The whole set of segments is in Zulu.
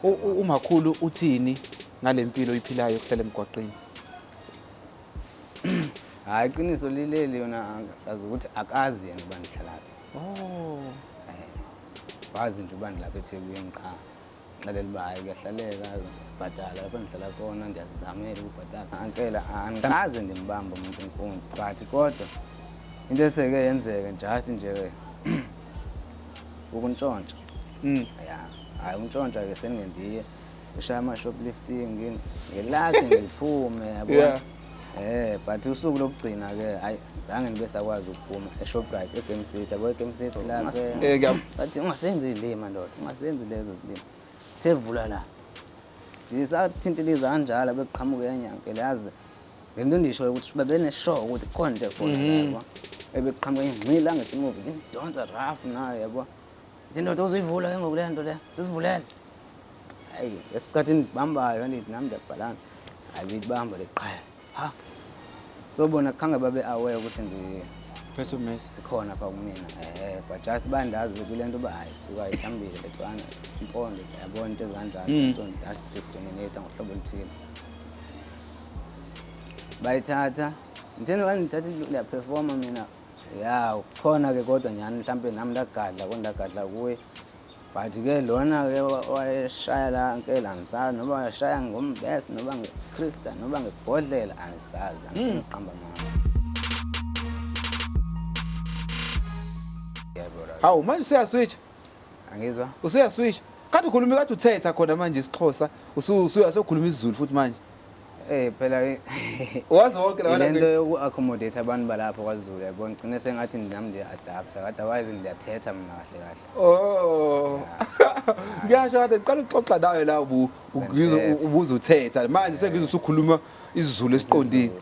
Umakhulu uthini ngale mpilo oyiphilayo yokuhlala emgwaqeni? Hhayi, iqiniso lileli yona azi ukuthi akazi yena uba ndihlalaphi. Oh. Wazi nje uba ndilapha eThekwini qha. Xelela uba hhayi kuyahlaleka, bhatala lapho endihlala khona ndiyazizamela ukubhatala. Ankela andikaze ndimbambe umuntu inkunzi but kodwa into eseke yenzeke just nje ukuntshontsha. Ya, hhayi ukuntshontsha ke sengingendiye ushaya ama-shoplifting ngelakhi ngiphume yabona. But usuku lokugcina ke hayi zange nibe sakwazi ukuphuma eShoprite eGame City, yabo eGame City lapha. Bathi ungasenzi izilima ndoda, ungasenzi lezo zilima. Sevula la. Ndisathintiliza kanjalo bekuqhamuka enye ankele yazi. Le nto ndisho ukuthi babeneshow ukuthi khona into ekhona la, yabo. Ebeqhamuka enye ngxila ngesemuva ngidonsa rough nayo yabo. Ithi ndoda uzoyivula ke ngoku le nto le, sisivulele. Hayi, esikhathini ndibambayo ndithi nami ndiyabhalana. Hayi beyibamba le qha. Ha. So bona khange babe aware ukuthi ndi Phethe ummese. sikhona pha kumina. But just bandazi kule nto uba hayi suka ithambile le ntwana impondo yabona into ezikanjalo into discriminate ngohlobo oluthile. Bayithatha ngitheni xa ndithatha ndiyaphefoma mina ya khona ke kodwa nyhani mhlampe nami ndagadla kondagadla kuye but ke lona ke wayeshaya la nkela angisazi noba wayeshaya ngombese noba ngekrista noba ngebhodlela angisazi angifuni ukuqamba amanga. Yebo, right. Hawu manje usuyaswitch. Angizwa? Usuyaswitch. Kade ukhuluma kade uthetha khona manje isiXhosa, usuyasokhuluma isiZulu futhi manje. Phela Wazi wonke lawa le nto yoku-accommodate abantu balapho kwaZulu yabo ngigcine sengathi nami ndiya-adapta otherwise ndiyathetha mina kahle kahle. Oh. Ngiyasho kade ngiqala ukuxoxa nawe la ubu Ngiyathetha. ubuza uthetha. Manje sengizwe usukhuluma isiZulu esiqondile.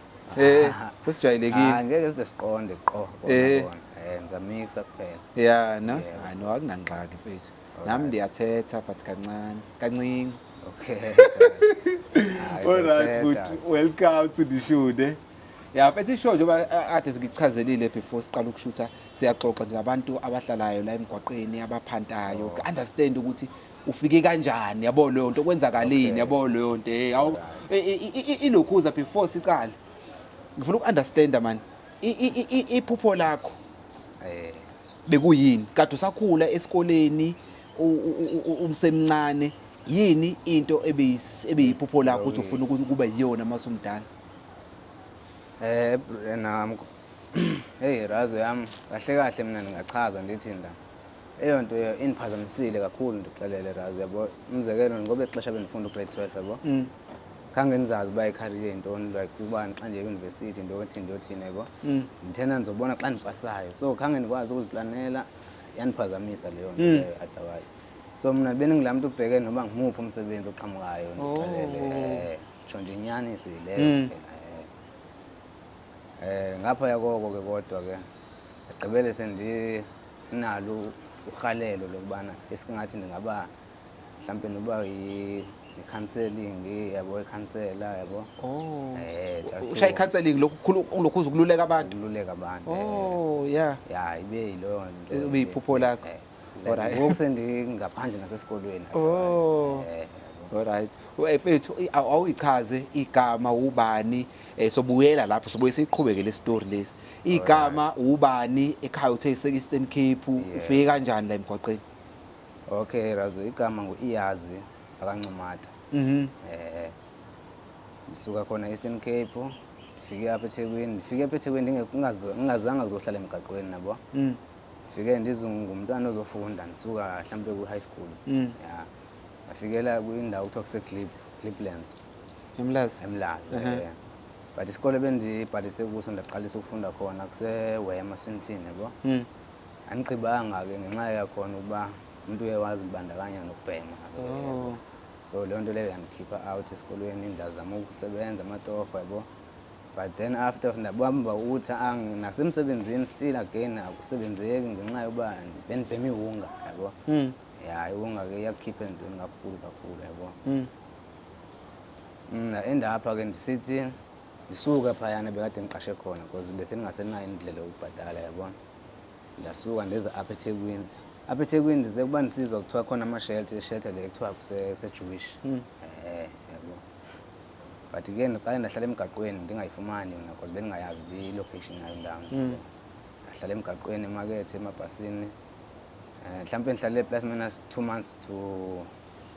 Sesijwayelekile. Ah, ngeke size siqonde qo kona kona. Ngizamixa kuphela. Yeah, no. Yebo. Hayi no akunangxaki mfethu. Nami ndiyathetha but kancane, kancinci. Okay. All right, good. Welcome to the show ne. Ya mfethu ishow njengoba kade sikuchazelile before siqala ukushutha siyaxoxa nje nabantu abahlalayo la emgwaqeni abaphantayo understand ukuthi ufike kanjani yabo leyo nto kwenzakalini yabo leyo nto awu ilokhuza before siqale ngifuna uku-understanda man iphupho lakho bekuyini kade usakhula esikoleni umsemncane yini into ebeyiphupho lakho ukuthi ufuna ukuba yiyona uma usumdala? Nami hey razo yami kahle kahle mina ndingachaza ndithi nda eyo nto indiphazamisile kakhulu ndixelele razo yabo umzekelo ngoba ixesha bendifunda ugrade 12 yabo khange ndizazi uba icareer yintoni like uba xa ndiye kwiuniversity ndiyothini ndiyothini yabo ndithena ndizobona xa ndipasayo so khange ndikwazi ukuziplanela yandiphazamisa leyo nto leyo otherwise so mna bendingulaa mntu ubheke noba ngumuphi umsebenzi oqhamukayo ndixelele tsho nje inyaniso yileyo kuphela Ngaphaya koko ke kodwa ke agqibele sendinalo urhalelo lokubana esingathi ndingaba mhlampe noba i-counseling yabo ikhansela yabo. Oh. Just Ushaya i-counseling lokhu lokhu uzokululeka abantu. Ukululeka abantu. Oh, yeah. Ya ibe yileyo nto. Ibe yiphupho lakho. Alright. Ngoku sendingaphandle nasesikolweni. Oh. Alright. Mfethu awuyichaze igama ubani sobuyela lapho sobuye siqhubeke le story lesi. Igama ubani ekhaya uthe ise Eastern Cape ufike kanjani la emgwaqeni? Okay Razo igama nguIyazi akaNcumata. Ngisuka khona Eastern Cape ndifike apha eThekwini ndifike apha eThekwini ngingazange kuzohlala emgaqweni nabo. Ndifike ndizungumntwana ozofunda ndisuka mhlambe ku high schools. Yeah. Ngafikela kwindawo kuthiwa kuse Glebelands. Emlazi. Emlazi. But isikole bendibhalise kuso ndaqalisa ukufunda khona kuse Wema Swinton yabo. Andigqibanga ke ngenxa yakhona ukuba umuntu uye wazibandakanya nokubhema. Oh. So leyo nto leyo yandikhipha out esikolweni ndazama ukusebenza amatorho yabo. But then after ndabamba ukuthi nasemsebenzini still again akusebenzeki ngenxa yokuba bendibhema iwunga yabo. Ya iwunga ke iyakukhipha entweni kakhulu kakhulu yabo. Endapha ke ndisithi ndisuka phayana bekade ndiqashe khona because bese ndingasenayo indlela yokubhatala yabona. Ndasuka ndeza apha eThekwini. Apha eThekwini ndize kuba ndisizwa kuthiwa khona ama-shelter, i-shelter le kuthiwa kuse-Jewish. Yabo. But ke ndiqale ndahlala emgaqweni ndingayifumani yona because bendingayazi uba i-location yayo ndawo. Ndahlala emgaqweni, emakethe, emabhasini. Mhlawumbe ndihlale plus minus 2 months to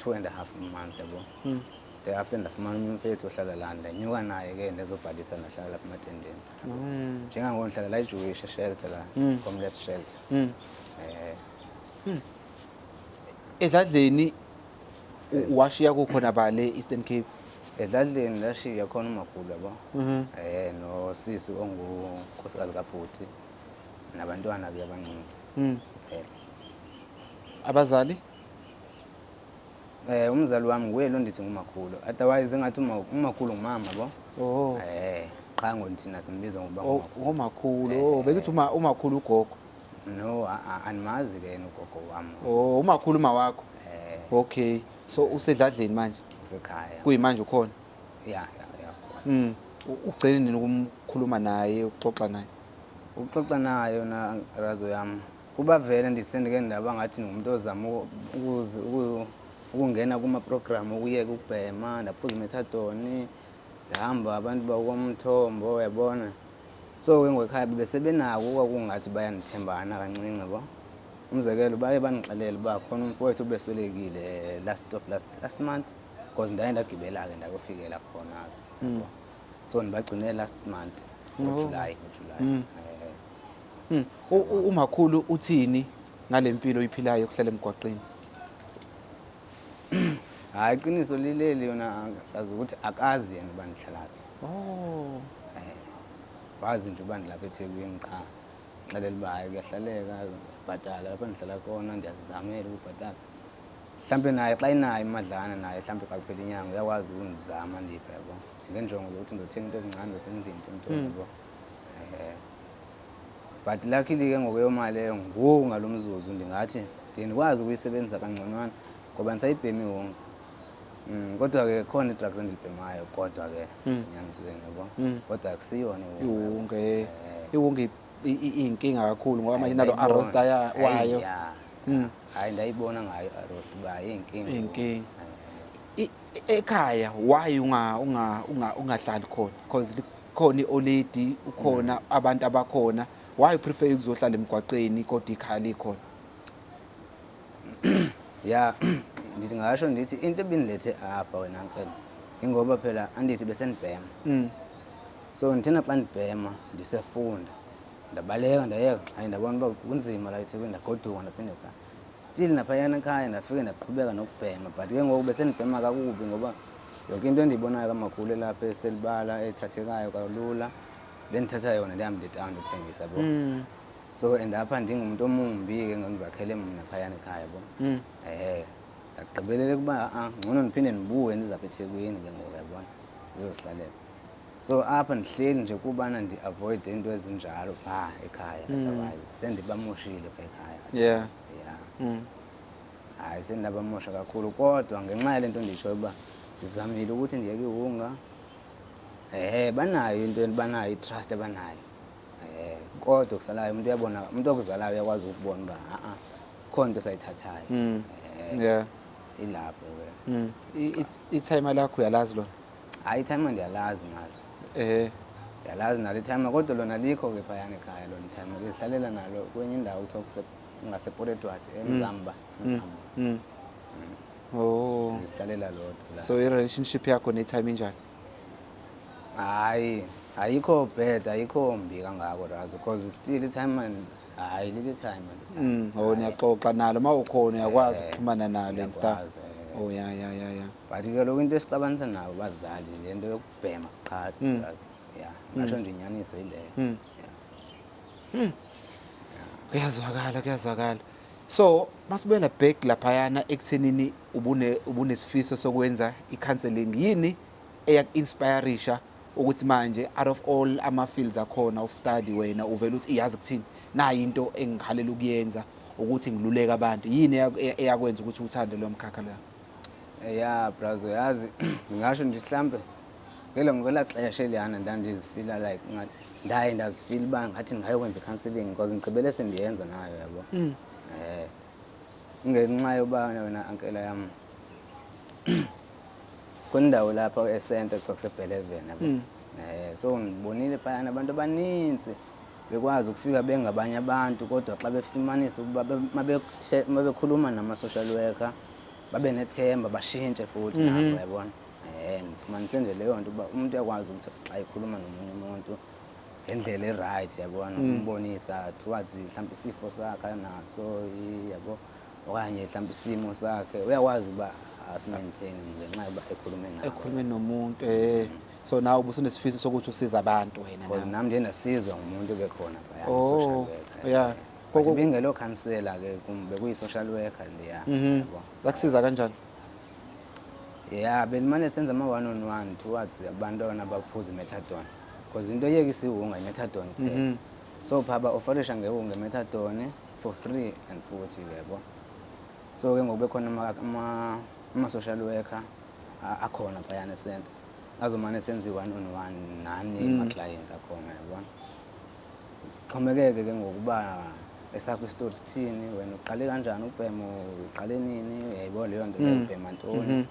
2.5 months, yabo. Thereafter ndafumana omnye umfethu ohlala lana, ndanyuka naye ke, ndazobhalisa, ndahlala lapha ematendeni. Njengangoku ndihlala la eJewish shelter la, homeless shelter. Edladleni washiya kukhona bale Eastern Cape? Edladleni ndashiya khona umakhulu, yabo. Nosisi ongunkosikazi kabhuti nabantwana ke abancinci. Kuphela. Abazali? Umzali wami nguye lo ndithi ngumakhulu. Otherwise engathi umakhulu ngumama, yabo. Oh. Qha ngothina simbiza ngokuba Oh, ngumakhulu. Ngomakhulu. Oh, bekuthi uma umakhulu ugogo. No, animazi ke yena ugogo wami. Oh, umakhulu uma wakho. Eh. Okay. So usedladleni manje? Usekhaya. Kuyimanje ukhona? Ya. Ugcine nini ukumkhuluma naye, ukuxoxa naye? Ukuxoxa nayo na, razo yami. Kuba vele ndisendike ndaba ngathi ngumuntu ozama ukungena kuma program okuyeka ukubhema, ndaphuza methadone, ndahamba abantu bakomthombo, uyabona. So ke ngoku ekhaya besebenako okwakungathi bayandithembana kancinci, yabo. Umzekelo, baye bandixelela uba khona umfowethu ubeswelekile last of last last month, because ndaye ndagibela-ke ndayofikela khona-ke, yabo. So ndibagcine last month ngoJuly, ngoJuly. Umakhulu uthini ngalempilo oyiphilayo yokuhlala emgwaqeni? Hayi, iqiniso lileli yona azi ukuthi akazi yena uba ndihlalaphi. Oh. Wazi nje uba ndilapha eThekwini qha. Xelela uba hayi, kuyahlaleka, ndiyabhatala lapha ndihlala khona, ndiyazizamela ukubhatala. Mhlampe naye xa inayo imadlana naye, mhlampe xa kuphela inyanga uyakwazi ukundizama ndipha, yabo, ngenjongo zokuthi ndizothenga into ezincane zasendlini, ntoni, yabo. But luckily ke ngokuyo mali leyo ngoku ngalo mzuzu ndingathi ndiye ndikwazi ukuyisebenzisa kangconwana ngoba ndisayibhemi wonke. Kodwa ke khona i-drugs endilibhemayo kodwa ke enyanisweni, yabo. Kodwa akusiyona iwunga. Iwunga. Iwunga iyinkinga kakhulu ngoba manje nalo Ndayibona. arrosta Hayi, wayo. ya. Hayi, ndayibona ngayo arrost uba iyinkinga. Iyinkinga. Ekhaya why unga unga unga ungahlali khona? Because khona i-oledi, ukhona abantu abakhona. Why you prefer ukuzohlala emgwaqeni kodwa ikhaya likhona? Ya, ndithi ngasho ndithi into ebindilethe apha wena uncle ingoba phela andithi besendibhema. So ndithena xa ndibhema ndisefunda, ndabaleka ndayeka, hayi, ndabona uba kunzima la eThekwini, ndagoduka, ndaphinda ekhaya. Still naphayana ekhaya ndafike ndaqhubeka nokubhema, but ke ngoku besendibhema kakubi ngoba yonke into endiyibonayo kamakhulu elapha eselibala ethathekayo kalula bendithatha yona, ndihambe ndetawuni ndithengisa, yabo. So and apha ndingumuntu omumbi ke ngendizakhele mna phayana ekhaya, yabo. Ndagqibelele ukuba a ngcono ndiphinde ndibuye ndizapha eThekwini ke ngoku, yabona, ndizozihlalela. So apha ndihleli nje kubana ndi-avoid into ezinjalo phaa ekhaya, otherwise sendibamoshile phaa ekhaya. Yeah. Hayi, sendabamosha kakhulu, kodwa ngenxa yale nto nditshoyo uba ndizamile ukuthi ndiyeke iwunga, banayo into, banayo i-trust abanayo. Kodwa kusalayo umuntu uyabona, umuntu okuzalayo uyakwazi ukubona uba a-a khona into esayithathayo. Ilapho ke. I-timer lakho uyalazi lona? Hayi, i-timer ndiyalazi nalo. Ndiyalazi nalo i-timer, kodwa lona likho ke phayana ekhaya lona i-timer. Lizihlalela nalo kwenye indawo kuthiwa ngasePort Edward, eMzamba, eMzamba. Oh. Lizihlalela lodwa la. So i-relationship yakho ne-timer injani? Hayi, ayikho bad, ayikho mbi kangako razo, because still i-timer, hayi, lili timer, li-timer. Oh, niyaxoxa nalo uma ukhona, uyakwazi ukuxhumana nalo and stuff. Ngiyakwazi. Oh, ya. But ke lokhu into esixabanisa nabo bazali le nto yokubhema qha razo. Ya, ngasho nje inyaniso yileyo. Yeah. Kuyazwakala, kuyazwakala. So, masibuyela back laphayana ekuthenini ubunesifiso sokwenza i-counseling, yini eyaku-inspirisha ukuthi manje out of all ama-fields akhona of study wena uvela uthi iyazi kuthini, nayi into engihalela ukuyenza, ukuthi ngiluleke abantu? Yini eyakwenza ukuthi uthande lo mkhakha lo? Ya brazo, yazi ngingasho nje mhlambe ngelo xesha eliyana ndandizifila like ndaye ndazifila uba ngathi ndingayokwenza i-counselling because ngigqibele sendiyenza nayo, yabo. Ngenxa yoba wena ankela yami, khona indawo lapha esenta kuthiwa kuse-Bellevue, yabo. So ngibonile phayana abantu abaninzi bekwazi ukufika bengabanye abantu, kodwa xa befumanisa ukuba mabekhuluma nama-social worker babe nethemba, bashintshe futhi nabo, yabona. Ngifumanise nje leyo nto uba umuntu uyakwazi ukuthi xa ekhuluma nomunye umuntu ngendlela e-right, yabona, umbonisa towards mhlawumbe isifo sakhe anaso, yabo, okanye mhlawumbe isimo sakhe uyakwazi ukuba asi-maintain ngenxa yokuba ekhulume nawe. Ekhulume nomuntu. So nawe ubusunesifiso sokuthi usize abantu wena? Because Nawe. Nami ndiye ndasizwa ngumuntu obekhona phaya, Oh, i-social worker. But ibingelo khansela ke kum, bekuyi-social worker leya, yabo. Zakusiza kanjani? Ya, belimane senza ama-one on one towards abantwana abaphuza i-methadone, because into eyeka isiwunga i-methadone kuphela. So phaa ba-offerisha ngewunga i-methadone for free and futhi, yabo. So ke ngoku bekhona ama-social worker akhona phayana esenta azomane senza i-one on one nani ama-client akhona, yabona. Xhomekeke ke ngokuba esakho isitori sithini, wena uqale kanjani ukubhema, uqale nini, uyayibona leyo nto leyo, ubhema ntoni.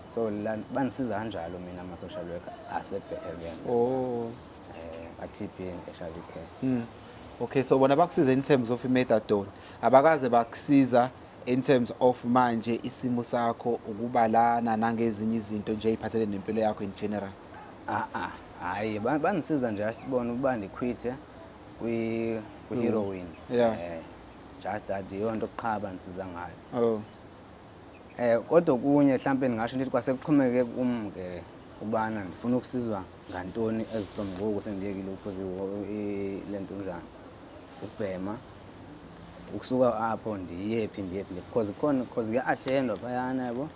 So la bandisiza kanjalo mina ama-social worker ase-Bellevue. A-TB and HIV care. Okay, so bona bakusiza in terms of i-methadone, abakaze bakusiza in terms of manje isimo sakho ukuba lana nangezinye izinto nje ey'phathelene nempilo yakho in general? Ah ah, hayi, bandisiza nje asibone ukuba ndi-quithe kwi-heroin. Just that, iyona nto qha bandisiza ngayo. Kodwa kunye mhlambe ndingasho ndithi kwasekuxhomekeke kum ke ubana ndifuna ukusizwa ngantoni as from ngoku sendiyekile ukuphuza le nto njani, ukubhema, ukusuka apho ndiye phi, ndiye phi, because khona, because kuya-attendwa phayana, yabo,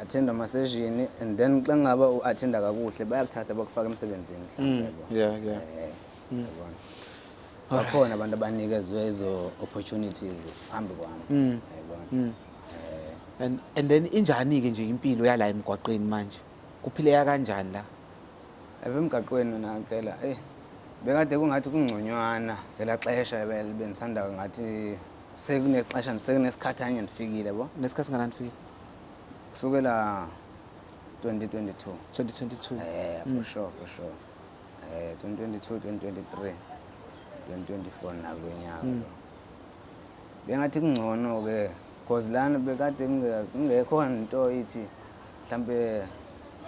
attenda ama-session and then xa ngaba u-attenda kakuhle bayakuthatha bakufaka emsebenzini mhlawumbe, yabo. Yabona, bakhona abantu abanikezwe ezo opportunities phambi kwami, yayibona. And then injani-ke nje impilo yala emgwaqeni manje, kuphileka kanjani la? Ebe emgaqweni nankela, bekade kungathi kungconywana ngelaa xesha bendisanda, ngathi sekunexesha, sekunesikhathanye ndifikile, bo. Nesikhathi singanani fikile? Kusukela 2022. 2022. For sure, for sure, 2022, 2023, 2024, nakulo nyaka lo bengathi kungcono ke, because lana bekade kungekho nto ithi mhlambe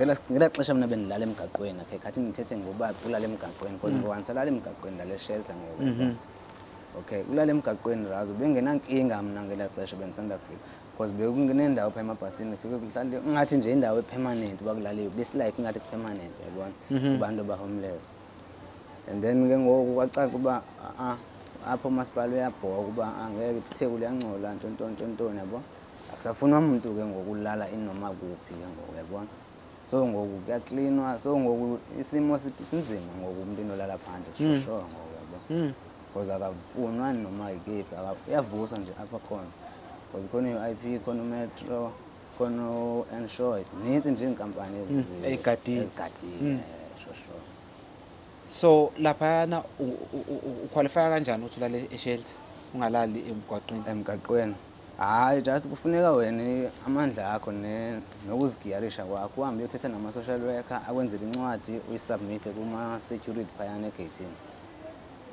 ngela xesha mna bendilala emgaqweni. Akhe khathi ndithethe ngoba kulala emgaqweni, because ngoku andisalali emgaqweni, ndale shelter ngoku. Okay, kulala emgaqweni razo bengenankinga mna ngelaa xesha bendisanda kufika, because bekunendawo phaa emabhasini, kufike kuhlale ngathi nje indawo e-permanent uba kulaliwe, besi-like ingathi ku-permanent, yabona, kubantu aba-homeless. And then ke ngoku kwacaca uba apho umasipala uyabhoka uba angeke, iTheku liyangcola, nto nto ntoni, yabo, akusafunwa muntu ke ngoku ulala inoma kuphi ke ngoku, yabona. So ngoku kuyaklinwa, so ngoku isimo sinzima ngoku, umuntu enolala phandle sure ngoku, yabo, because akafunwa noma yikephi, uyavuswa nje apha khona, because khona i-UIP, khona uMetro, khona u-Ensure, nintsi nje iinkampani Ey'gadile. Ezigadile, sure. So laphayana u-qualifya kanjani ukuthi ulale e-shelter, ungalali emgwaqeni? Emgaqweni, hayi, just kufuneka wena amandla akho nokuzigiyarisha kwakho, uhambe uyothetha nama-social worker, akwenzele incwadi, uyi-submithe kuma-security phayana egeyithini.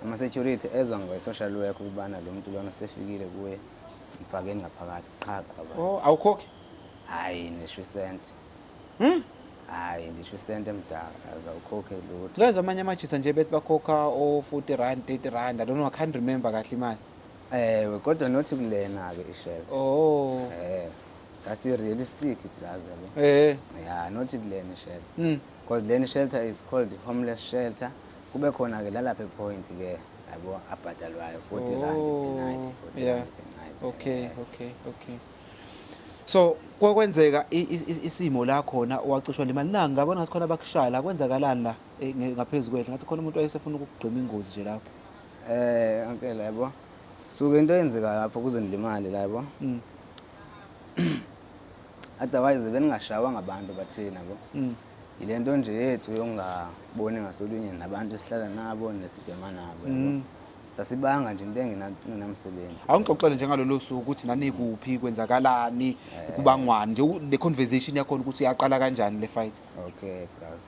Ama-security ezwa nge-social worker ukubana lo muntu lona sefikile kuye, mfakeni ngaphakathi qha qwa. Oh, awukhokhi? Hayi, ndisho isenti. Hayi, ndisho isenti emdaka, azawukhokhe lutho. Ngezwa amanye amajisa nje bethi bakhokha o-R40, R30, I don't know, I can't remember kahle imali. Ewe, kodwa nothi kulena-ke i-shelter. That's realistic plus, yabo. Ya, nothi kulena i-shelter, because lena i-shelter is called homeless shelter. Kube khona-ke lalapha e-Point ke, yabo, abhadalwayo R40 per night, 40 rand per night. Okay, so kwakwenzeka isimo la khona wacishwa le mali na, ngabona ngathi khona abakushaya la, kwenzakalani la, ngaphezu kwehle ngathi khona umuntu wayesefuna ukugqima ingozi nje lapho? Uncle, yabo, suke into eyenzekayo apho kuze ndilimale la, yabo. Otherwise beningashawa ngabantu bathina, yabo. Yile nto nje yethu yokungaboni ngasolunye nabantu esihlala nabo nesibhema nabo, yabo. Sasibanga nje into engenamsebenzi. Awungixoxele njengalolo suku ukuthi nanikuphi, kwenzakalani, kubangwani nje le conversation yakhona ukuthi yaqala kanjani le fight. Okay bras.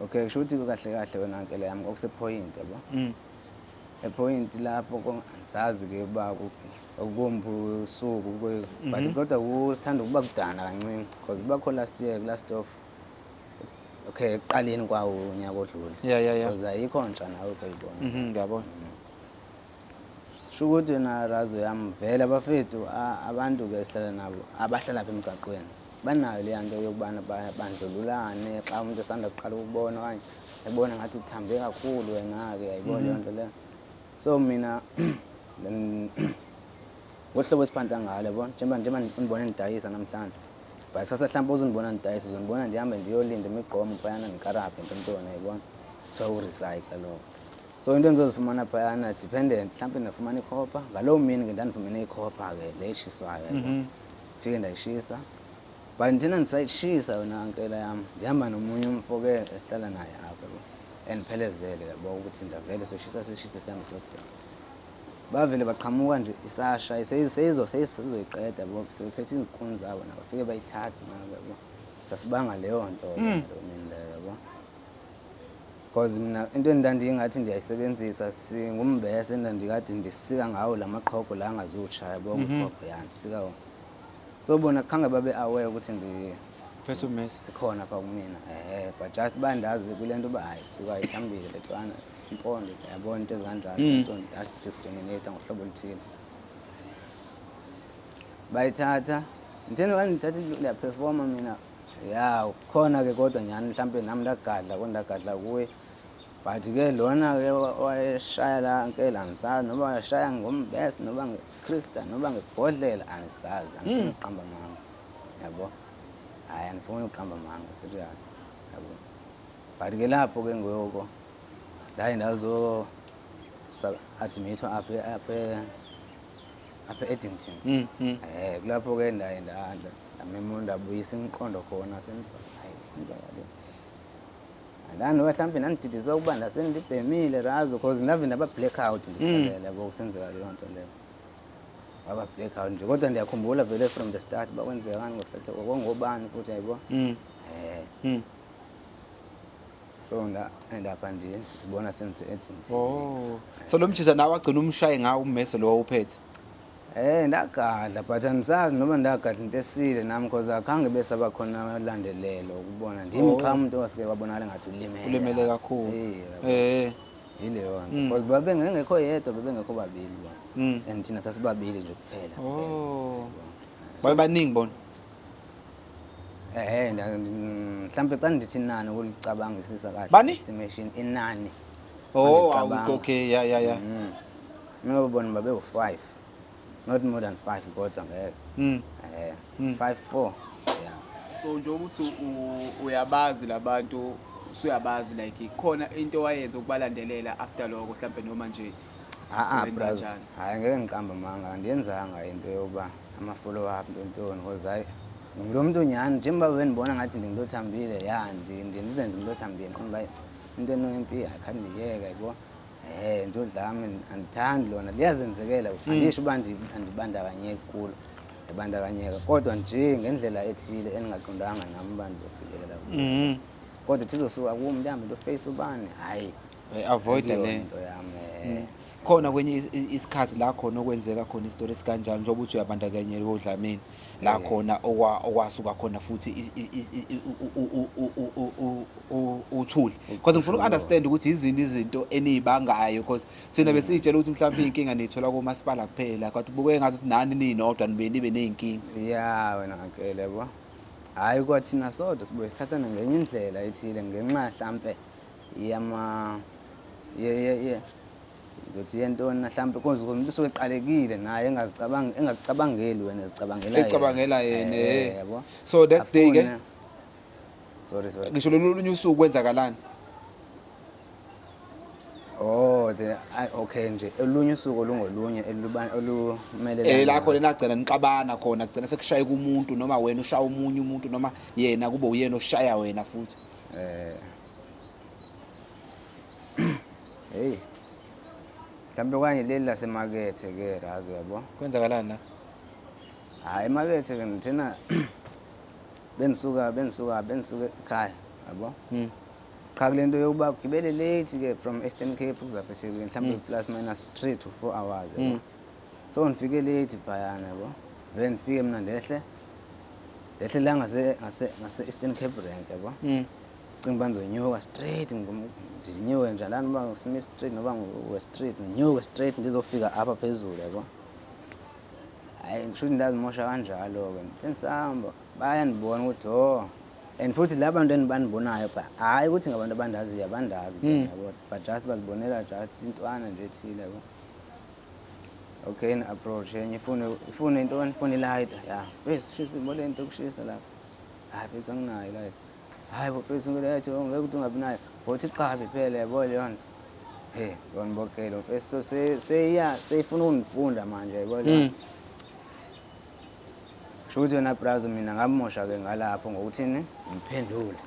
Okay, kusho ukuthi kahle kahle wena nkele yami kwakusePoint, yabo. EPoint lapho angisazi ke uba akumbi usuku but kodwa kuthanda ukuba kudana kancinci because kubakho last year, last of, okay, ekuqaleni kwawo unyaka odlule. Because ayikho ntsha nawe ukuyibona. Ngiyabona. Sho ukuthi wena razo yami vele abafethu abantu ke esihlala nabo abahlala apha emgaqweni banayo leya nto yokubana bandlululane xa umuntu esanda kuqala ukubona okanye ebona ngathi uthambe kakhulu wena-ke, yayibona leyo nto leyo. So mina then ngohlobo esiphanta ngalo, yabona, njengoba undibone ndidayisa namhlanje, but kusasa mhlawumbe uzondibona ndidayisa, uzondibona ndihambe ndiyolinda imigqomo phayana ndikarabhe ntontoni, yayibona, kuthiwa urecycle lowo. So into endizozifumana phayana dependent, mhlawumbe ndingafumana ikhopha ngaloo mini ke, ndandifumene ikhopha ke le eshiswayo, yabo, fike ndayishisa. But ndithena ndisayishisa yona ankela yam, ndihamba nomunye umfo ke esihlala naye apha, yabo, endiphelezele, yabo, ukuthi ndavele soshisa, sishise sihambe siyobhema. Bavele baqhamuka nje isasha seyizoyiqeda, yabo, sebephethe izinkuni zabo nabo, bafike bayithathe nabo, yabo. Sasibanga leyo nto ke ngaleyo mini leyo, yabo, because mina into endandingathi ndiyayisebenzisa singumbese endandikade ndisika ngawo la maqhogo la angazutsha, yabo, uqhogo ya ndisika wona. So bona khange babe aware ukuthi ndi Phethe ummese. Sikhona pha kumina, but just bandazi kule nto uba hayi suka ithambile le ntwana impondo, yabona, into ezikanjalo, into ndadiscriminate ngohlobo oluthile. Bayithatha, ngitheni xa ndithatha ndiyaphefoma mina ya khona ke, kodwa nyhani mhlampe nam ndagadla ko ndagadla kuye, but ke lona ke wayeshaya la nkela andisazi noba wayeshaya ngombese noba ngekrista noba ngebhodlela, andisazi, andifuni ukuqamba amanga, yabo, hayi andifuni ukuqamba amanga, serious, yabo. But ke lapho ke ngoku ndaye ndazo admithwa apha e-Addington. Kulapho ke ndaye ndamema ndabuyisa imiqondo khona, hayi kwenzakale andani noba mhlawumbe ndandididiswa ukuba ndasendibhemile razo, cause ndave ndaba blackout, ndixelele, yabo, kusenzeka leyo nto leyo, waba blackout nje. Kodwa ndiyakhumbula vele from the start uba kwenzekani ngosethe kwangobani futhi, yayibo. So ndapha nje zibona sendise-Addington. Oh. So lo mjita nawe wagcina umshaye ngawo ummese lo wawuphethe. Ndagadla, but andisazi noba ndagadla into esile nami because akhange besaba khona alandelelo ukubona ndim qha umuntu owasuke wabonakala ngathi ulimele. Ulimele kakhulu. Yabo. Yileyo nto because babengekho yedwa, bebengekho babili bona and thina sasibabili nje kuphela kuphela. Oh. Babe baningi bona. Mhlambe xa ndithi inani ukulicabangisisa kahle, Bani? Estimation inani. Oh, Ngicabanga. Okay, yeah. Noba bona babe u-5, not more than 5, kodwa ngeke. 5 4, yeah. So nje ukuthi uyabazi labantu, usuyabazi, like khona into wayenza ukubalandelela after lokho mhlambe noma nje Ah, wenza bras, njani? Hayi, ngeke ngiqambe amanga, andiyenzanga into yokuba ama-follow up ntontoni, because hayi ngulo muntu nyhani njengoba bendibona ngathi ndingumntu othambile, ya ndizenze umntu othambile, ndiqonda uba into enoyimpi hayi khathi ndiyeke, yabo, into dlame andithandi lona, liyazenzekela. Andisho uba andibandakanyeki kulo, ndibandakanyeka kodwa nje ngendlela ethile endingaqondanga nam uba ndizofikelela kuyo. Kodwa thizosuka kum ndihambe ndiyofeyisa ubani, hayi. Avoid Akuyona le. Into yam. Khona kwenye isikhathi la khona okwenzeka khona isitori esikanjalo, njengoba uthi uyabandakanyeka odlameni la khona okwasuka khona futhi uthuli, because ngifuna uku-understand ukuthi izini izinto eniyibangayo, because thina besiyitshela ukuthi mhlawumbe iy'nkinga niyithola komasipala kuphela, kodwa kubukeka ngathi ukuthi nani ninodwa nibe nibe ney'nkinga. Ya wena ngakele, yabo, hhayi kwathina sodwa sibuye sithathane ngenye indlela ethile ngenxa hlampe yama ye ngizothi yentoni na hlampe, cause umuntu usuke eqalekile naye engazicabangi, engakucabangeli wena, ezicabangela yena. Ecabangela yena. Yabo. So that day ke Sorry, sorry. Ngisho lolu olunye usuku kwenzakalani? Oh, okay nje olunye usuku olungolunye olumelelana. La khona nagcina nixabana khona, kugcina sekushayeka umuntu, noma wena ushaya omunye umuntu, noma yena kube uyena oshaya wena futhi. Hey. Mhlawumbe okanye leli lasemakethe ke razo yabo. Kwenzakalani la? Hayi, emakethe ke ngithena bengisuka ekhaya yabo. Qha kule nto yokuba ugibele late ke from Eastern Cape kuzapha eThekwini mhlawumbe plus minus 3 to 4 hours yabo. So ngifike late phayana yabo. Vele ngifike mina ndehle la ngase Eastern Cape rank yabo. Cinga uba ndizonyuka straight, ndinyuke nje lana uba ngu-Smith Street noba ngu-West Street, ndinyuke straight ndizofika apha phezulu yabo. Hayi, ngisho ukuthi ndazimosha kanjalo-ke. Sendisahamba bayandibona ukuthi oh, and futhi la bantu endibanibonayo pha, hhayi ukuthi ngabantu abandaziyo, abandazi bona yabo, but just bazibonela just intwana nje ethile yabo. Okay, ni-approach enye ifune intoni, ifune i-lighter ya mfethu, shisa ibole into yokushisa lapha. Hhayi mfethu, anginayo i-lighter. Hhayi bo mfethu, ngi-lighter ngeke ukuthi ungabi nayo, bothi iqabi phela yabo leyo nto. He yona bokelo mfethu, so seyiya seyifuna ukungifunda manje yabo leyo nto. Kusho ukuthi yona brazo mina ngamosha-ke ngalapho ngokuthini, ngiphendule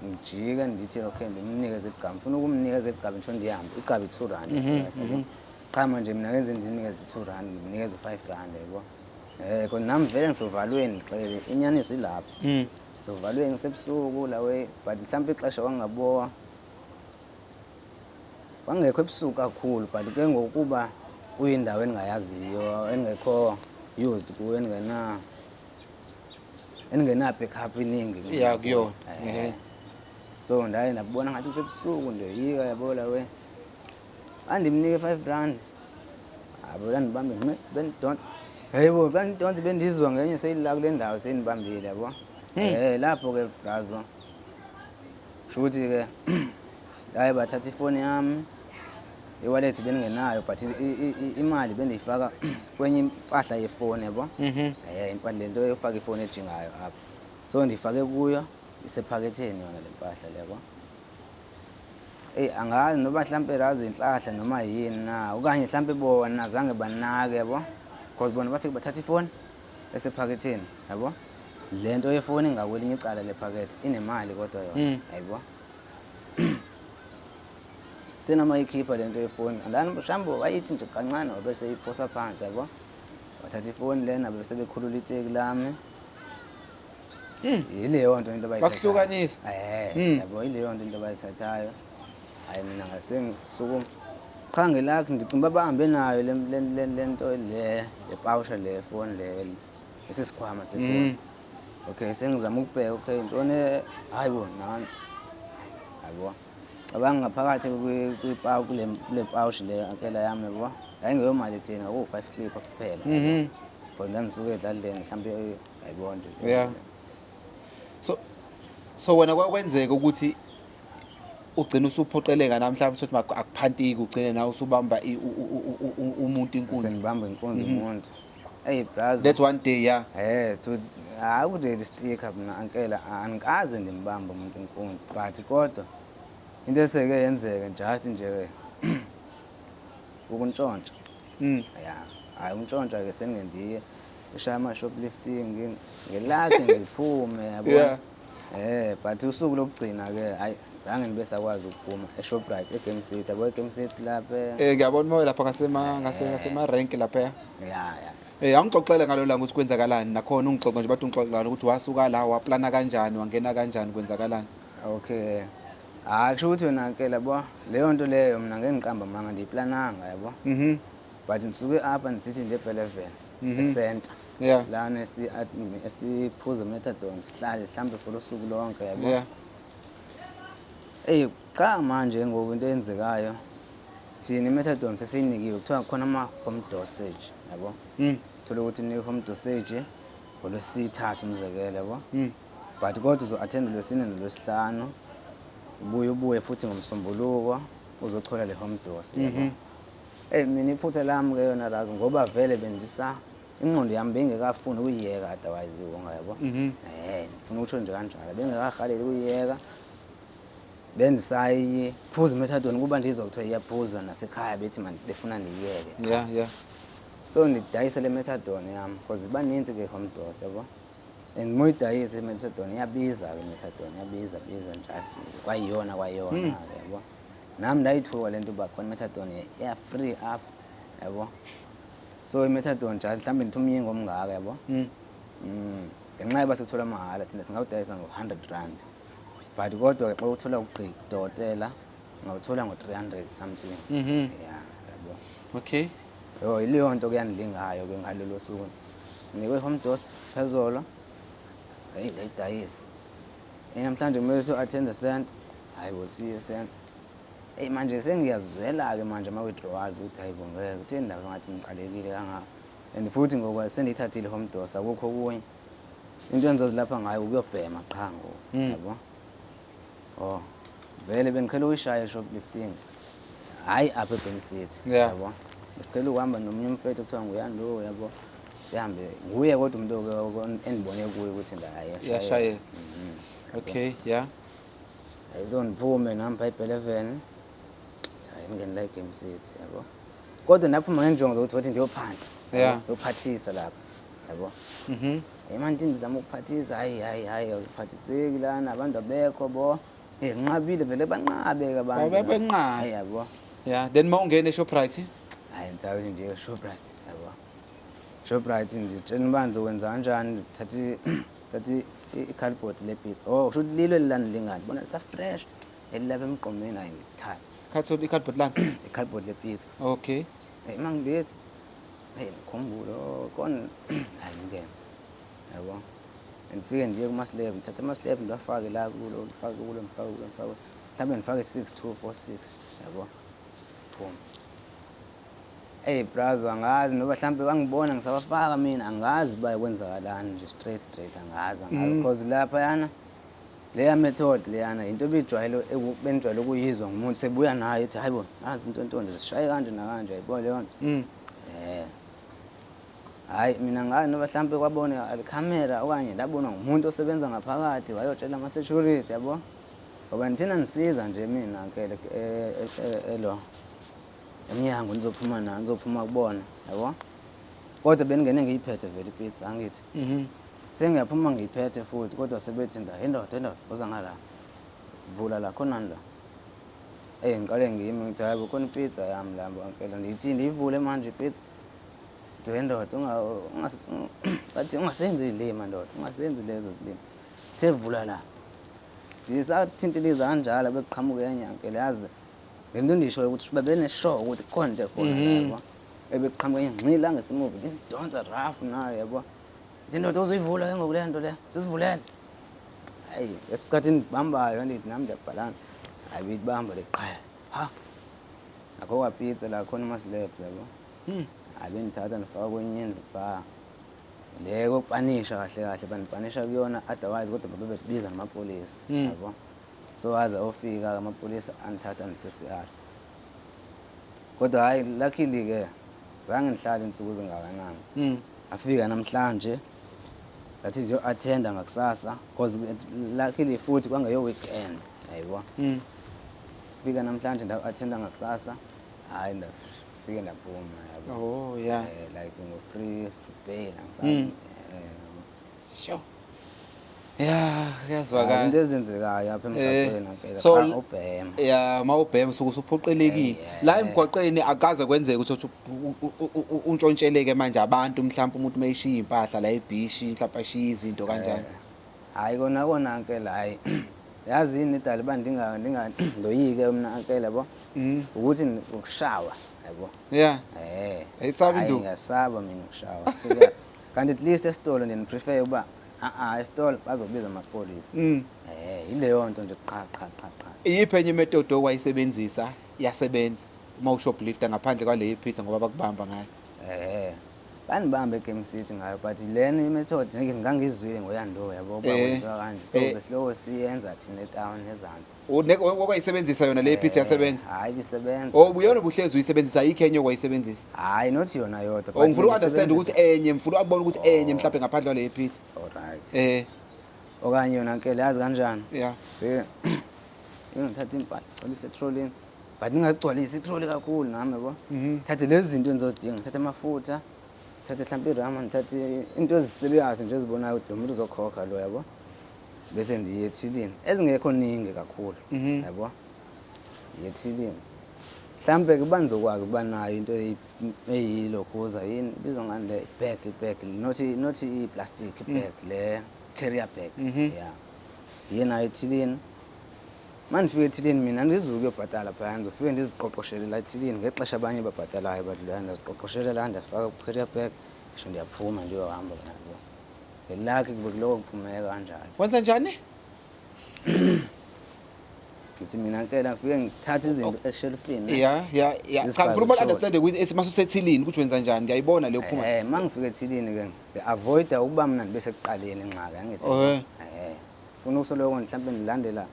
ngijike ndithi okay ndimnikeze igqabi, ngifuna ukumnikeza igqabi ngisho ndihambe igqabi R2 yabo. Qha manje mina ngenze ndimnikeze i-R2, ndimnikeze u-R5 yabo. Khona nami vele ngisovalweni, ngixelele inyaniso ilapho. Sovalweni ngisebusuku la way, but mhlawumbe ixesha kwangabowa kwangekho ebusuku kakhulu, but ke ngokuba kuyindawo endingayaziyo, engekho used kuyo, endingena backup iningi Ya, kuyona. So ndaye ndabona ngathi kusebusuku ndoyika yabo la we. Andimnike R5. Abo landibambe nqi bendidonsa. Hey bo, xa ndidonsa bendizwa ngenye seyila kule ndawo seyindibambile yabo. Lapho ke brazo. Kusho ukuthi ke hayi bathatha ifoni yami. I-wallet bendingenayo, but imali bendiyifaka kwenye impahla yefoni yabo. Impahla lento yofaka ifoni ejingayo apha. So ndifake kuyo isephaketheni yona le mpahla le yabo. Eyi angazi noba mhlampe razo inhlahla noma yini na, okanye mhlampe bona zange banake yabo, because bona bafike bathatha ifoni esephaketheni yabo. Le nto yefoni ingakwelinye icala lephakethe inemali kodwa yona yabo. Thina uma ikhipha le nto yefoni andani mhlawumbe wayithi nje kancane wabe seyiphosa phansi yabo. Wathatha ifoni lena bese bekhulula iteki lami. Yileyo nto into abayithathayo. Bakuhlukanisa. Yabo yileyo nto into abayithathayo. Hayi mina ngase ngisukuma. Qha ngelakhi ndicinga uba bahambe nayo le nto le pawusha le phone le lesi sikhwama sefoni. Okay, sengizama ukubheka okay intoni, hayi bo nansi. Yabo. Cabanga ngaphakathi kule pawushi le ankela yami yabo. Yayingeyomali etheni, kwakuwu-5 clipper kuphela. Because ndandisuke edladleni mhlawumbe ayibona nje. Yeah. So wena kwakwenzeka ukuthi ugcina usuphoqeleka na mhlawumbe ukuthi akuphantiki, ugcine nawe usubamba umuntu inkunzi? Sengibamba inkunzi umuntu. Hey brazo. That one day, yeah. To hayi ukuthi sticker mina ankela angikaze ndimbambe umuntu inkunzi, but kodwa into eseke yenzeka just nje ukuntshontsha. Yeah, hayi ukuntshontsha ke sengendiye eshaya ama shoplifting ngelakhe ngiphume yabo. But usuku lokugcina ke hayi zange nibe sakwazi ukuphuma eShoprite eGame City yabo, eGame City lapha. Ngiyabona moya lapha ngasema ngase ngasema rank lapha. Yeah. Angixoxele ngalo langa ukuthi kwenzakalani nakhona, ungixoxe nje bathi ungixoxela ukuthi wasuka la waplana kanjani, wangena kanjani, kwenzakalani. Okay. Hayi kusho ukuthi wena ke labo leyo nto leyo mina ngeke ngiqamba manga ndiyiplananga yabo. But ngisuke apha ndisithi nje Belleville e-center. Lana esiphuza methadone sihlale mhlambe for usuku lonke yabo. Ey cha manje ngoku into eyenzekayo thina i-methadone sesiyinikiwe, kuthiwa khona ama-home dosage yabo. Thola ukuthi unikwe home dosage ngolwesithathu umzekelo yabo. But kodwa uzo-attend lwesine nolwesihlanu, ubuye futhi ngomsombuluko uzochola le home dose yabo. Ey mina iphutha lami ke yona razo ngoba vele bendisa ingqondo yami bengekafuni ukuyiyeka otherwise iwonga yabo. Ngifuna ukusho nje kanjalo bengekahaleli ukuyiyeka. Bendisayiphuza imethadone kuba ndizwa kuthiwa iyaphuzwa nasekhaya bethi man befuna ndiyiyeke. Yeah. So ndidayise le methadone yami because baninzi ke home dose yabo. And uma uyidayise imethadone iyabiza ke, imethadone iyabiza biza just kwayiyona kwayiyona ke yabo. Nami ndayithuka le nto uba khona i-methadone iya-free up, yabo. So i-methadone just mhlawumbe ndithi umyingo omngaka, yabo. Ngenxa yoba sikuthola mahhala thina singawudayisa ngo-100 rand, but kodwa ke xa uthola ugqi dokotela ungawuthola ngo-300 something. Ya, yabo. Yo, yileyo nto kuyandilingayo ke ngalolo suku. Nikwe home dose phezolo, heyi, ndayidayisa. Namhlanje kumele siyo-attend center. Hayi bo, siye center. Eyi, manje sengiyazwela-ke manje ama-withdrawals ukuthi hayi bo, ngeke kutheni ndaba ngathi ngiqalekile kangaka. And futhi ngoba sendiyithathile home dose, akukho okunye into engizozilapha ngayo, ukuyobhema qha ngoku, yabo. Oh, vele bengiqhela ukuyishaya i-shoplifting, hhayi apha eGame City. Yabo, ngiqhela ukuhamba nomunye umfethu okuthiwa nguyando, yabo, sihambe nguye, kodwa umuntu endibone kuye ukuthi hayi. Iyashayela. Okay, yeah. Hayi, so ndiphume nami pha e-11, hayi, ngingene la eGame City, yabo, kodwa ndaphuma ngenjongo zokuthi wathi ndiyophanta, ndiyophathisa lapha, yabo. Hey manje ndizama ukuphathisa, hayi hayi hayi, akuphathiseki lana, abantu abekho bo. Nqabile vele, banqabe ke abantu. Benqabe. Hayi, yabo. Yeah, then mawungena eShoprite? Hayi, ngithabe nje eShoprite, yabo. Shoprite nditshela uba ndizokwenza kanjani, ndithathe thathe i-cardboard le-pizza. Oh, kusho ukuthi lilo elilandilingani. Bona lisa-fresh. Elilapha emgqomeni, hayi, ngilithatha. Khathi i-cardboard lana. I-cardboard le-pizza. Hey mangilethi. Hey, ngikhumbule, oh, kona hayi, ngene. Yabo. Ngifike ndiye kuma-slab, ngithathe ama-slab ngiwafake la kulo, ngifake kulo, ngifake kulo, ngifake kulo. Mhlawumbe ngifake 6 2 4 6, yabo. Phuma. Ey brazo, angazi noba mhlambe bangibona ngisabafaka mina, angazi ba kwenzakalani nje, straight straight, angazi, angazi, because lapha yana leya method leyana into ebijwayele benijwayele ukuyizwa ngumuntu sebuya nayo ethi hayibo, nazi into ntonto zishaye kanje nakanje, ayibo leyo nto. Hayi, mina ngazi noba mhlambe kwabona ikhamera okanye ndabonwa ngumuntu osebenza ngaphakathi wayotshela ama-security, yabo, ngoba ngithina nisiza nje mina ke elo emnyango nizophuma na nizophuma kubona, yabo, kodwa beningene ngiyiphethe vele ipizza, angithi sengiyaphuma ngiyiphethe futhi, kodwa sebethi nda indoda, indoda uza ngala, vula la, khonani la. Eyi, ngiqale ngimi, ngithi hayi bo, khona ipizza yami la bankela, ndithi ndiyivule manje ipizza. Nto yendoda, bathi ungasenzi izilima ndoda, ungasenzi lezo zilima, sevula la. Ndisathintiliza kanjalo bekuqhamuka enye ankele, yazi le nto ndishoyo ukuthi babenesure ukuthi kukhona into ekhona la, yabo, ebeqhamuka enye ngxila ngesemuva indonsa rough nayo, yabo. Ithi indoda, uzoyivula ke ngoku le nto le, sisivulele. Hayi, esikhathini ndibambayo, ndithi nami ndiyabhalana, hayi, beyibamba le qha ha, akho kwapizza la, khona ama-slab, yabo. Hayi, bendithatha ndifaka kwenye indlu phaa le kokupanisha kahle kahle, bandipanisha kuyona, otherwise kodwa babe bebiza namapolisa, yabo. So aze ofika amapolisa andithatha andise-CR, kodwa hhayi, luckily-ke zange ngihlale insuku ezingakanani. Afika namhlanje, ngathi ndiyo-attenda ngakusasa, cause luckily futhi kwangeyo weekend, yayibo. Fika namhlanje, ndawu-attenda ngakusasa, hhayi, ndafike ndaphuma, yabo. Like ngo-free bail, angisazi, yabo. Sure. Yeah, kuyazwakala. Izinto ezenzekayo apha emgaqweni ampela xa ubhema. Yeah, mawubhema usuke usuphoqelekile. La emgwaqeni akaze kwenzeke ukuthi untshontsheleke manje abantu, mhlawumbe umuntu mayishiya impahla la ebhishi, mhlawumbe ashiye izinto kanjani. Hayi, kona kona ankela, hayi, yazi yini idala uba ndinga ndoyike mna ankela, yabo, ukuthi ukushawa, yabo. Ayisabi Hayi, induku. Ngiyasaba mina ukushawa. Sika kanti at least esitolo ndiye ndiprefer uba a-a, esitolo bazobiza amapolisa. Yileyo nto nje qha qha qha qha. Iyiphi enye imethod owayisebenzisa yasebenza uma ushoplifter ngaphandle kwale pizza, ngoba bakubamba ngayo? Bandibamba eGame City ngayo, but lena imethod ngeke ngangizwile ngoyando, yabo, uba kwenziwa kanje, so besiloko siyenza thina etown ezantsi. Okwayisebenzisa yona le pizza yasebenza? Hayi, ibisebenza. Oh, uyona ubuhlezi uyisebenzisa, ayikho enye okwayisebenzisa? Hayi, not yona yodwa, Oh, but ngifuna uku-understand bendisebenzisa- ukuthi enye, ngifuna ukubona ukuthi enye mhlawumbe ngaphandle kwale pizza. Alright. Okanye yona nkele, yazi kanjani? Ngithatha impahla, gcwalise etrolini, but ngingagcwalisi itroli kakhulu nami, yabo. Thathe lezi zinto engizozidinga, ngithathe amafutha, ngithathe mhlawumbe irama, ngithathe into eziserious nje ezibonayo ukuthi lo muntu uzokhokha lo, yabo, bese ndiye ethilini ezingekho ningi kakhulu, yabo. Yethilini. Mhlampe ke banizokwazi ukuba nayo into eyilokhuza yini ibizwa ngani le bag, bag not i-plastic bag, le carrier bag. Yeah, ngiye nayo ethilini. Uma ndifika ethilini mina andizuki uyobhatala phaya, ndizofike ndiziqoqoshele la ethilini ngexesha abanye babhatalayo badlulayo, ndiyaziqoqoshela la, ndiyafaka ku-carrier bag, ngisho ndiyaphuma ndiyohamba nabo. Ngelakhi kube kuloko kuphumeka kanjalo. Wenza njani? Ngithi mina nkela ngifike ngithathe izinto eshelfini. Ya, cha, Zifake ngifuna ukuba kutroli. Understand ukuthi ethi masusethilini ukuthi wenza njani. Ngiyayibona leyo phuma. Uma ngifika ethilini ke ngi-avoida ukuba mna ndibe sekuqaleni ingxaki, angithi? Oh, eh. Funa ukusoloko mhlawumbe ndilandela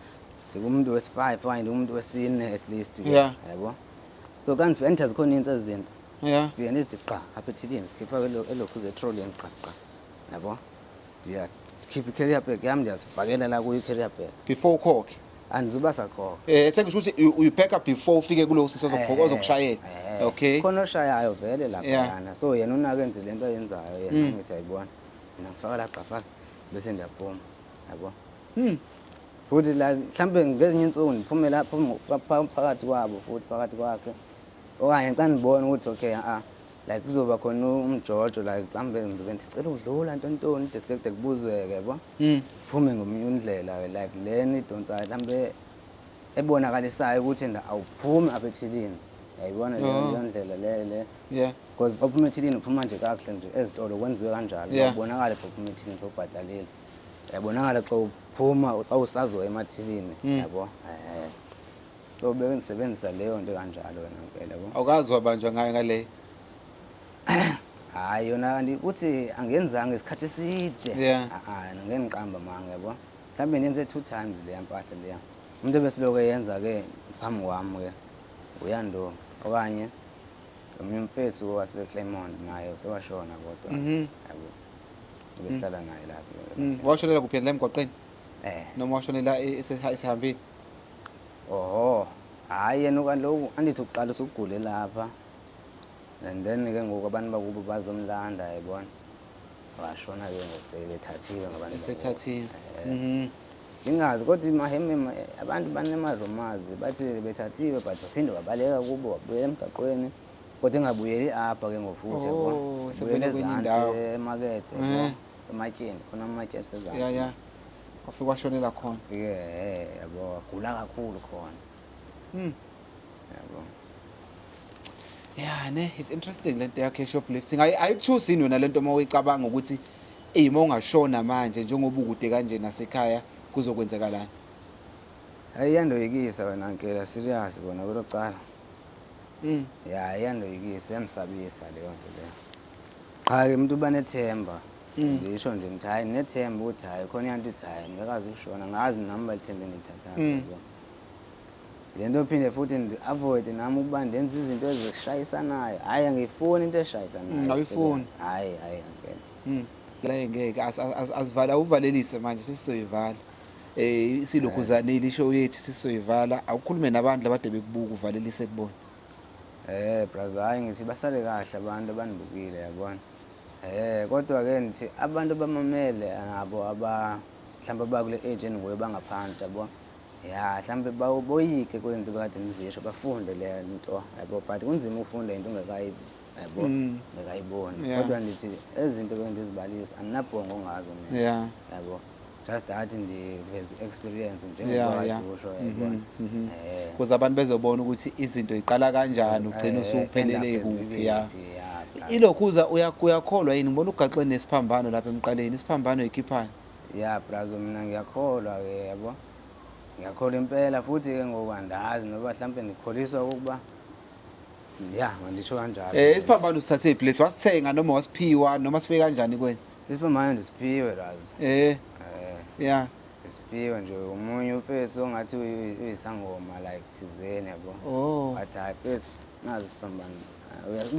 ndikumuntu wesi-5 okanye ndikumuntu wesine at least ke, yabo. So xa ndifika ndithi azikho nintsi ezi zinto, fike ndizithi qa apha ethilini, sikhipha elokhuza etrolini qa qa, yabo. Ndiyakhipha i-carrier bag yam, ndiyazifakela la kuyo i-carrier bag. Before ukhokhe? Andizuba sakhokha. Sengisho ukuthi uyipheka before ufike kulo sisi ozokushayela. Okay. Khona oshayayo vele laphayana, so yena unake enze le nto ayenzayo yena, ngithi ayibona, mina ngifaka la gqa fast bese ndiyaphuma, yabo. Futhi la mhlambe ngezinye insuku ngiphume lapho phakathi kwabo futhi phakathi kwakhe, okanye xa ndibona ukuthi okay, ah, like kuzoba khona umjojo, like mhlambe ngizobe ngithi cela ukudlula ntontoni, deske kude kubuzweke, yabo. Phume ngomunye indlela like lena idonsayo mhlambe ebonakalisayo ukuthi awuphumi apha ethilini, yayibona leyo. Leyo ndlela le. Because xa uphuma ethilini uphuma nje kakuhle nje, ezitolo kwenziwe kanjalo. Uyabonakala xa uphuma ethilini sowubhatalile, uyabonakala xa uphuma, xa usazoya emathilini, yabo. So beke ndisebenzisa leyo nto kanjalo wena mpela, yabo. Awukazi wabanjwa ngayo ngale? Hayi, yona kanti kuthi angenzanga isikhathi eside. Ah, ah, ngeke ngiqamba manga, yabo. Mhlawumbe ngiyenze 2 times leya mpahla leya. Umuntu ebesiloko eyenza ke phambi kwami ke uyando, okanye omunye umfethu wase-Claremont naye usewashona kodwa, yabo, besihlala naye lapho. Washonela kuphi la emgwaqeni? Eh. Noma washonela esehambile? Oho, hhayi, yena kaloku andithi uqala usugule lapha and then ke ngoku abantu bakubo bazomlanda, yayibona, washona ke ngoku sekethathiwe ngabantu bakubo. Esethathiwe. Ngingazi kodwa imaheme abantu banema-rumours bathi bethathiwe but baphinde wabaleka kubo wabuyela emgaqweni, kodwa engabuyeli apha ke ngofuthi, yabo. Oh, sebuyele Ubuyele kwenye ezantsi indawo. emakethe, yabo, ematyeni khona, amatyeni sezantsi. Ya, wafika washonela khona. Fike yabo, wagula kakhulu khona. Yabo. Yeah ne, it's interesting lento yakhe shoplifting. Ayikuthusi yini wena lento uma uyicabanga ukuthi ey, uma ungashona manje njengoba ukude kanje nasekhaya, kuzokwenzakalani? Hayi, iyandoyikisa wena nkela, serious kona kwelocala. Ya, iyandoyikisa, iyandisabisa leyo nto leyo. Qha ke umuntu uba nethemba. Ndisho nje ngithi hayi, nginethemba ukuthi hayi khona iyanto ithi hayi ngingakazi ukushona, ngazi nami balithembe ngilithathayo, yabo. Le nto phinde futhi ndi-avoid nami ukuba ndenze izinto ezishayisanayo. Hhayi, angiyifuni into eshayisanayo. Awuyifuni. Serious. Hhayi, hhayi angeke. La ngeke asivala, uvalelise manje, sesizoyivala. Silokhuzanile ishow yethu, sisoyivala. Awukhulume nabantu labade bekubuka, uvalelise kubona. Brazo, hayi ngithi basale kahle abantu abanibukile, yabona. Kodwa ke ngithi abantu abamamele nabo aba mhlawumbe abakule age enguye bangaphansi, yabo. Ya, mhlawumbe boyike kwezinto bekade nizisho, bafunde le nto, yabo, but kunzima ukufunda into ungekayi, yabo, ungekayiboni. Kodwa ndithi ezinto bendizibalisa andinabhongo ngazo mina. Yabo. Just that ndiveze experience njengoba kade usho, yayibona. Ukuze abantu bezobona ukuthi izinto iqala kanjani, ugcina usuphelele end up kuphi, ya. ezikuphi, ya, bra. Ilokhuza uyakholwa yini? Ngibona ugaxe nesiphambano lapha emqaleni. Isiphambano ikhiphani? Ya brazo, mina ngiyakholwa ke, yabo. Ngiyakholwa impela futhi ke ngoku andazi noba mhlambe ndikholiswa ukuba ya manditsho kanjalo. Isiphambano sithathe place, wasithenga noma wasiphiwa noma sifike kanjani kuwena? Isiphambano ndisiphiwe, razo. Isiphiwe nje omunye umfethu ongathi uyisangoma like thizeni, yabo. But hayi mfethu, nazi isiphambano.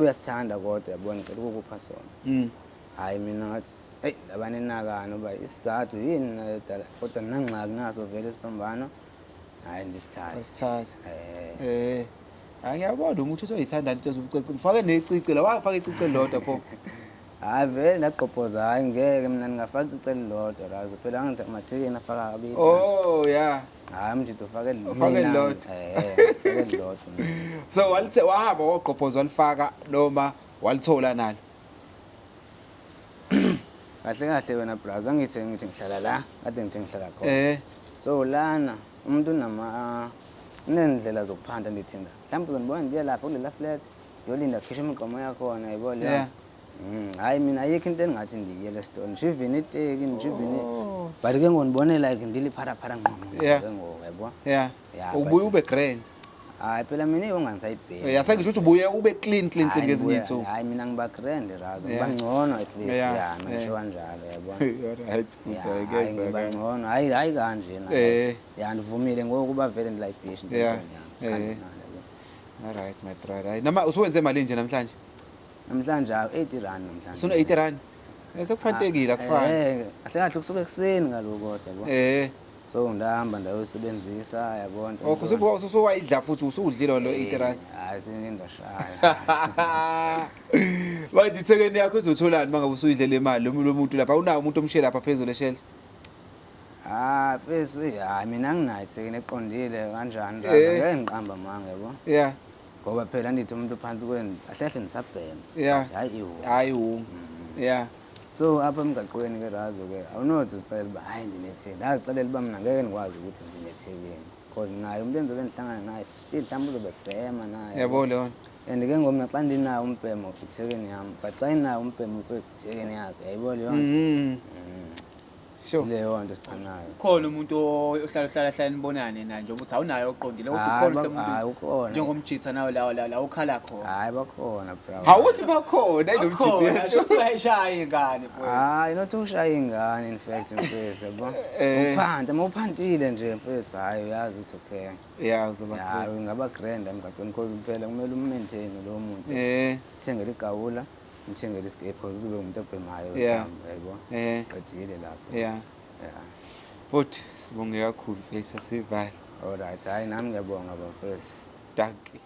Uyasithanda kodwa, yabo, ngicela ukukupha sona. Hayi mina ngathi eyi labanenakano uba isizathu yini nayo dala, kodwa nginangxaki naso vele isiphambano, hayi ndisithathe. Asithathe. Hayi ngiyabona umuntu uthi uyithanda into zobucece. Mfake necici la, wafaka icici elilodwa pho. Hayi, vele ndagqobhoza. Hayi, ngeke mina ndingafaka icici elilodwa, razo. Phela angithi amathekeni afaka kabili. Oh yeah. Hayi, mjito, ufake Ufake elilodwa. Eh, ufake elilodwa mina. So walithe wahamba wogqobhoza walifaka noma walithola nalo? Kahle kahle wena brazo, angithi ngithi ngihlala la kade ngithe ngihlala khona. So lana umuntu unama unendlela zokuphanda, ndithinda mhlawumbe uzondibona ndiye lapha kulela flat, ndiyolinda khishwa imigqomo yakhona, yabo leyo. Hayi, mina ayikho into endingathi ndiyele esitolo, ndishivini iteki, ndishivini, but ke ngoku ndibone like ndilipharapara ngqongqo ke ngoku, yabo. Yeah, Ubuye but- ube grand. Hayi phela, mina iyo nganisayibheki. Yeah, sengisho ukuthi ubuye ube clean clean clean ngezinye iy'nsuku. Hayi, mina ngiba grand, razo, ngiba ngcono at least. Yeah, ngisho kanjalo, yabo. Alright, Yeah, futhi hayi, ngiba ayikeza. ngcono, hayi hayi kanjena. Ya, ndivumile ngoku uba vele ndilayibhishi. Alright, my brother. Hayi, noma usuwenze imali nje namhlanje? Namhlanje awu R80 namhlanje. Usuna R80? Sekuphantekile, akufani. Eh, kahle kahle kusuka ekuseni kaloku kodwa, yabo. So ndahamba ndayosebenzisa, yabo, nto. Okay, usuwayidla futhi, usudlile lo R80. Hayi, sengike ndashaya. Manje ithekeni yakho izotholani mangabe usuyidle le mali lo muntu lapha? Unawo umuntu omshiye lapha phezulu eshelf? Ah, mfethu, hayi, mina anginayo ithekeni eqondile kanjani. Ngeke ngiqamba amanga, yabo. Ngoba phela ndithi umuntu phansi kweni kahle kahle ndisabhema. But hayi iwo. Hayi wu. So apha emgaqweni ke, razo ke, awunothi uzixelela uba hayi ndinethekeni. Ndazixelela uba mna ngeke ndikwazi ukuthi ndinethekeni because naye umuntu endizobe ndihlangana naye still mhlawumbi uzobe bhema naye. Yabo leyo. And ke ngoku mna xa ndinawo umbhemo, ithekeni yam, but xa inawo umbhemo, mfethu, ithekeni yakhe, yayibo leyo nto. Leyo nto sichanayo. Khona umuntu ohlala hlala hlala nibonane naye njengoba uthi awunayo oqondile, kodwa Hayi, ukhona mhlawumbe hayi, umuntu ukhona. njengomjitha nawe la ukhala khona? Hayi, bakhona, bro. Awuthi bakhona. Khona, ilomjitha. sho uyayishaya ingane, mfowethu. Hayi, not ushaya ingane, in fact, mfethu, yabo. Uphanta, uma uphantile nje, mfethu, hayi, uyazi ukuthi okay. Yeah, uzoba Ya, ungaba grand emgaqweni because phela kumele um-maintain lowo muntu. Uthengele igawula, umthengele iscape because uzobe umuntu obhemayo mhlawumbe, yabo. Qedile lapho. Yeah. But sibonge kakhulu, face asivale. Alright, hayi, nami ngiyabonga, bafethu. Dankie.